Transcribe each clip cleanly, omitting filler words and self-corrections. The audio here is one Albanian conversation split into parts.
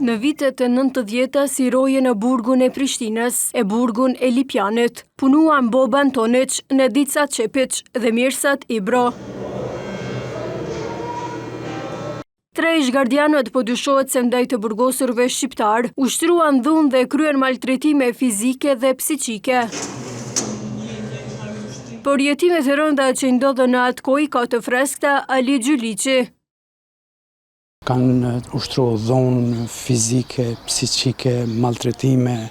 Në vitet e nëntëdhjeta si roje në burgun e Prishtinës e burgun e Lipjanit, punuan Boban Toniq, Nedica Çepiq dhe Mirsad Ibro. Tre ish-gardianët po dyshohet se ndaj të burgosurve shqiptarë, ushtruan dhunë dhe kryen maltretime fizike dhe psiqike. Përjetimet e rënda që i ndodhën në atë kohë i ka të freskëta Ali Gjyliqi. Kanë ushtru dhunë fizike, psiqike, maltretime,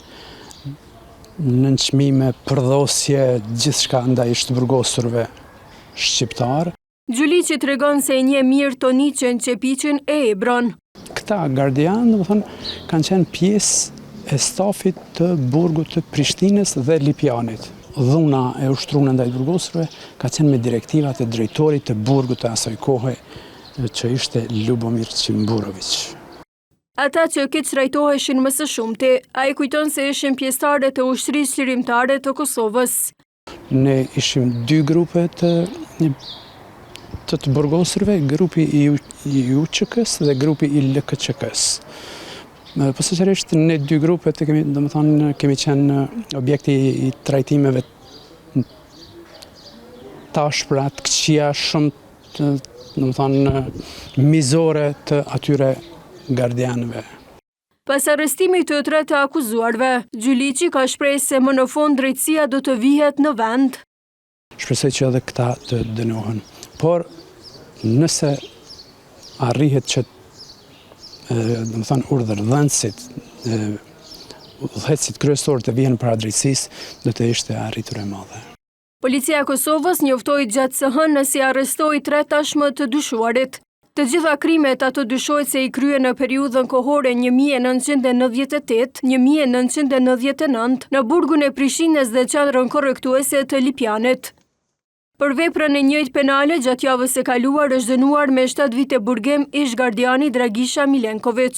nënçmime, përdhosje, gjithçka ndaj ish të burgosurve shqiptarë. Gjyliqi tregon se e njeh mirë Toniqin, Çepiqin e Ebron. Këta gardianë, domethënë, kanë qenë pjesë e stafit të burgut të Prishtinës dhe Lipjanit. Dhuna e ushtruar ndaj të burgosurve ka qenë me direktivat e drejtorit të burgut të asaj kohe, që ishte Lubomir Qimburoviq. Ata që keqtrajtoheshin më së shumti, ai kujton se ishin pjesëtarët e Ushtrisë Çlirimtare të Kosovës. Ne ishim dy grupe të të të burgosurve, grupi i UÇK-së dhe grupi i LKÇK-së. Posaçërisht ne dy grupet kemi, domethënë, kemi qenë objekti i trajtimeve të ashpra, të këqija, shumë domethënë, mizore të atyre gardianëve. Pas arrestimit të tre të akuzuarve, Gjyliqi ka shpresë se më në fund drejtësia do të vihet në vend. Shpresoj që edhe këta të dënohen. Por, nëse arrihet që domethënë, urdhërdhënësit, udhëheqësit kryesorë të vihen para drejtësisë, do të ishte arritur e madhe. Policia e Kosovës njoftoi gjatë së hënës se arrestoi tre tashmë të dyshuarit. Të gjitha krimet ato dyshohet se i kryen në periudhën kohore 1998, 1999 në burgun e Prishtinës dhe qendrën korrektuese të Lipjanit. Për veprën e njëjtë penale gjatë javës së kaluar është dënuar me 7 vite burgim ish-gardiani Dragisha Milenkoviq.